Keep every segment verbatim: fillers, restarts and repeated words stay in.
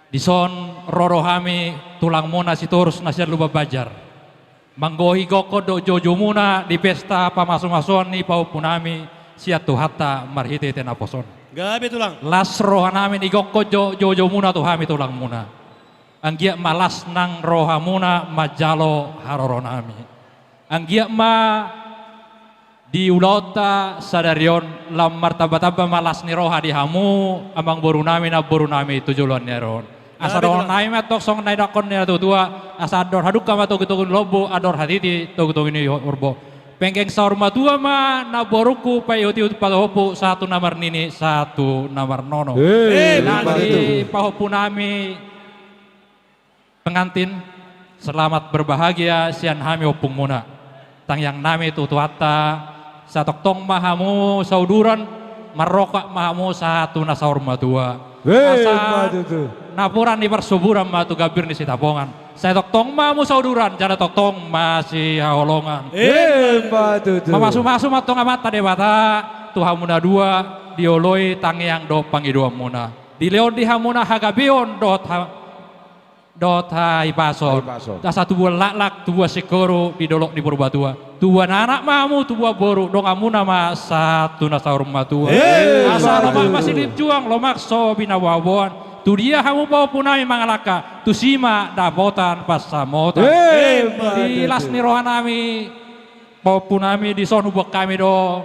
Dison ro do hami tulangmuna Sitorus na sian Lumban Banjar. Manggohi gokhon dohot joujoumuna di pesta pamasumasuon ni pahompunami sian Tuhanta marhitehite naposo on. Gabe tulang. Las rohanami na igokhon jo-, joujoumuna tu hami tulangmuna. Anggiat ma las nang rohamuna manjalo haroronami. Anggiat ma di ulaonta sadari on lam martambatamba ma las ni roha di hamu amangborunami namborunami tu joloan ni ari on. Asa dohononnami ma tong songon na nidok ni natuatua, asa andor hadungka ma togitogi ni lombu, andor hatiti togitogi ni horbo. Penggeng saur matua ma namborungku, paihutihut patohompu, sahat tu na marnini sahat tu na marnono. Nang di pahompunami pengantin, selamat berbahagia sian hami ompungmuna. Tangiangnami tu Tuhanta, sai tongtong ma hamu sauduran, marrongkap ma hamu sahat tu na saur matua. Asa napuran ni parsuburan ma tu gambir ni sitapongan. Sai tongtong ma hamu sauduran, jala tongtong masihaholongan. Mamasumasu ma tong Amanta Debata tu hamu na dua, dioloi tangiang dohot pangidoanmuna. Dilehon di hamuna hagabeon dohot ha-, dohot hahipason. Asa tubuan laklak, tubuan singkoru di dolok ni Purbatua. Tubuan anak ma hamu, tubuan boru, donganmuna ma sahat tu na saur matua. Asa lomak ma silinjuang, lomak so binaboaboan. Tu dia hamu pahompunami mangalangka, tusi ma dapotan pansamotan. Di las ni rohanami pahompunami, dison huboan hami do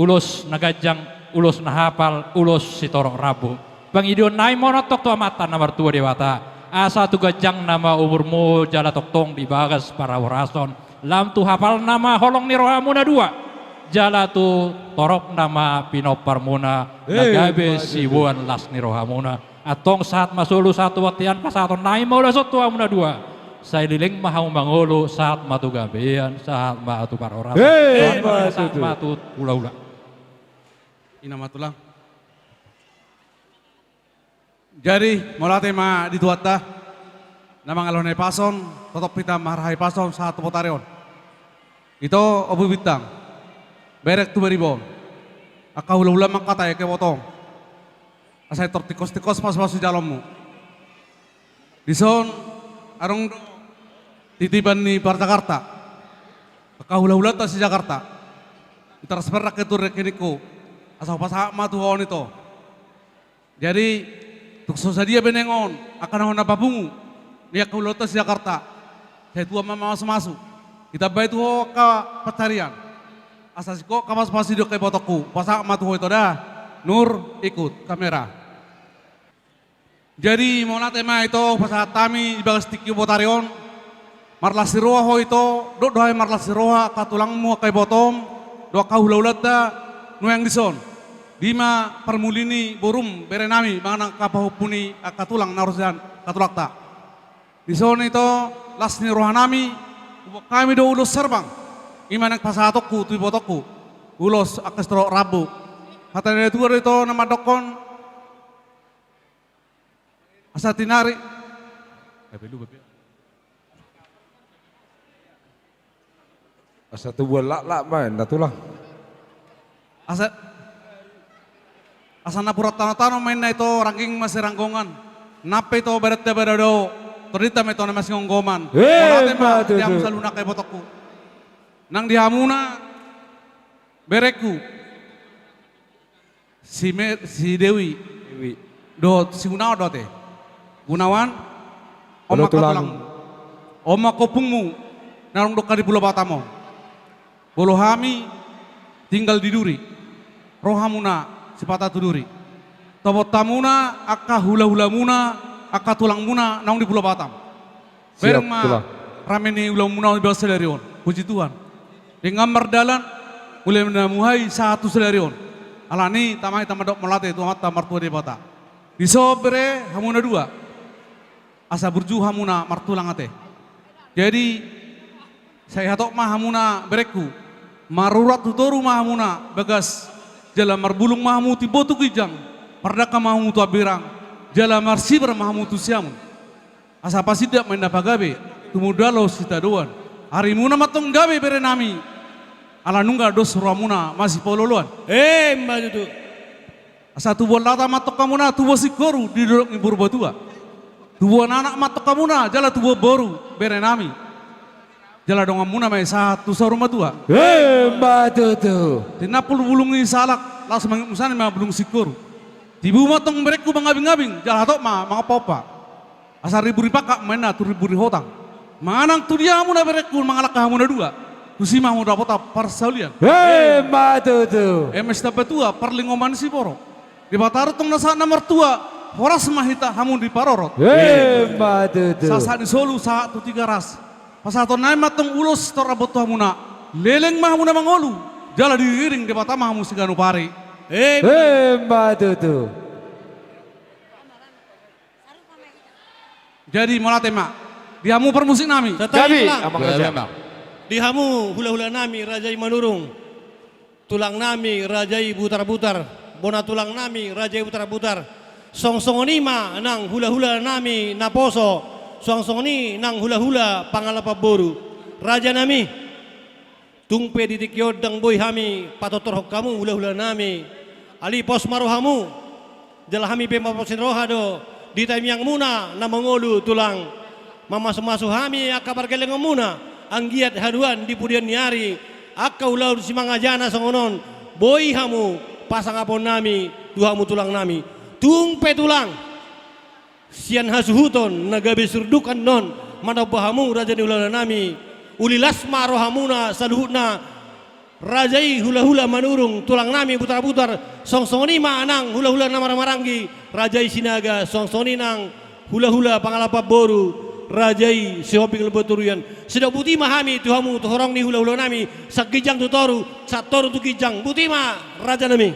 ulos na ganjang, ulos na hapal, ulos sitorop rambu. Pangidoannami ma on antong tu Amanta na martua Debata, asa tu ganjangna ma umurmu jala tongtong di bagas parhorason, lam tu hapalna ma holong ni rohamuna dua, jala tu toropna ma pinomparmuna na gabe siboan las ni rohamuna. Antong sahat ma solu, sahat tu bontean, pasahatonnami ma ulaon on tu hamuna dua. Sai leleng ma hamu mangolu, sahat ma tu gabean, sahat ma tu parhorasan, sahat ma tu hulahula. Ina ma tulang. Jadi mauliate ma di Tuhanta na mangalehon hahipason, totop hita marhahipason sahat tu botari on. Ito Ompu Bintang, bereng tu bariba on, angka hulahula mangkatai angka ibotom. Asa tor tingkos-tingkos pasupasu jaloonmu. Dison adong do titipan ni par Jakarta, angka hulahulanta si Jakarta. Ditransfer angka tu rekeningku, asa hupasahat ma tu ho on ito. Jadi tung so sadia be naeng on angka na hona papungu ni angka hulahulanta si Jakarta, sai tuat ma mamasumasu. Ditambai tu ho angka pansarian. Asa singkop angka pasupasu di angka ibotongku, hupasahat ma tu ho ito da. Nur, ikut kamera. Jadi mauliate ma ito hupasahat hami di bagas tingki botari on. Marlas ni roha ho ito, dohot do hami marlas ni roha angka tulangmu, angka ibotom dohot angka hulahulanta nuaeng dison. Di ma parmuli ni borum, berenami manang angka pahompu ni angka tulang na ro sian angka tulangta. Dison ito las ni rohanami, huboan hami do ulos sarbang, i ma naeng pasahatonku tu ibotongku, ulos angka sitorop rambu. Hata ni natuatua do ito na mandokkon, asa tinari. Asa tubuan laklak ma inna tulang. Asa, asa napuran tanotano ma inna ito, rangging masiranggongan. Nang pe ito badan ta badao, tondinta ma ito na masingomgoman. Mauliate ma di hamu saluhutna angka ibotongku. Nang di hamuna berengku. Si Me-, si Dewi. Dewi. Dohot si Gunawan do ate. Gunawan, on ma angka tulang. On ma angka ompungmu na adong do angka di Pulo Batam on. Molo hami tinggal di Duri, ro hamuna sipata tu Duri. Topot hamuna angka hulahulamuna, angka tulangmuna na adong di Pulo Batam. Bereng ma rame ni ulaonmuna on di bagas sadari on. Puji Tuhan. Dengan mardalan, mulai na muhai sahat tu sadari on. Alani i tama hita mandok mauliate tu Amanta Martua Debata. Dison bere hamuna dua, asa burju hamuna martulang ate. Jadi sai hatop ma hamuna berengku, marurat tu toru ma hamuna bagas, jala marbulung ma hamu timbo tu ginjang, mardangka ma hamu tu hambirang, jala marsibar ma hamu tu siamun. Asa pasindak ma inna pagabe, tumundalhon sitadoan. Arimuna ma antong gabe berenami, ala nunga dos rohamuna masipaolooloan. Emma tutu. Asa tubuan lata ma antong hamuna tubuan singkoru di dolok ni Purbatua. Tubuan anak ma antong hamuna jala tubuan boru bere nami. Jala donganmuna ma i sahat tu saur matua. Emma tutu. Tinampul bulung ni salak, laos mangihut muse ma bulung singkoru. Tibu ma antong berengku mangabingabing, jala hatop ma mangompaompa. Asa ribu ripangkat ma inna tu ribu rihotang. Manang tu dia hamuna berengku mangalangka hamu na dua, tusi ma hamu dapotan parsaulian. Emma tutu. Eme sitambatua parlinggoman ni siborok. Debata do antong na sahat na martua, horas ma hita hamu diparorot. Emma tutu. Sahat ni solu sahat tu Tigaras. Pasahatonnami ma antong ulos torop tu hamuna. Leleng ma hamuna mangolu, jala diiring Debata ma hamu siganup ari. Emma tutu. Jadi mauliate ma di hamu parmusik nami. Jadi, Amang Raja. Di hamu hulahula nami raja i Manurung, tulang nami raja i Butarbutar, bona tulang nami raja i Butarbutar. Suang songon i ma nang hulahula nami naposo, suang songon i nang hulahula pangalapan boru. Raja nami. Tung pe di tingki on ndang boi hami patortorhon hamu hulahula nami. Alai pos ma rohamu. Jala hami pe mapasahat roha do di tangiangmuna na mangolu tulang. Mamasumasu hami angka pargellengonmuna. Anggiat haduan di pudian ni ari. Angka ulaon simangajana songon on. Boi hamu pasangapon nami tu hamu tulang nami. Tung pe tulang. Sian hasuhuton na gabe surduk annon manomba hamu raja ni hulahula nami. Uli las ma rohamuna saluhutna. Raja i hulahula Manurung, tulang nami Butarbutar, suang songon i ma nang hulahula na marhahamaranggi, raja i Sinaga, suang songon i nang hulahula pangalapan boru, raja i Sihombing Lumban Turian. Sidok botima hami tu hamu tu horong ni hulahula nami, sian ginjang tu toru, sian toru tu ginjang, botima raja nami.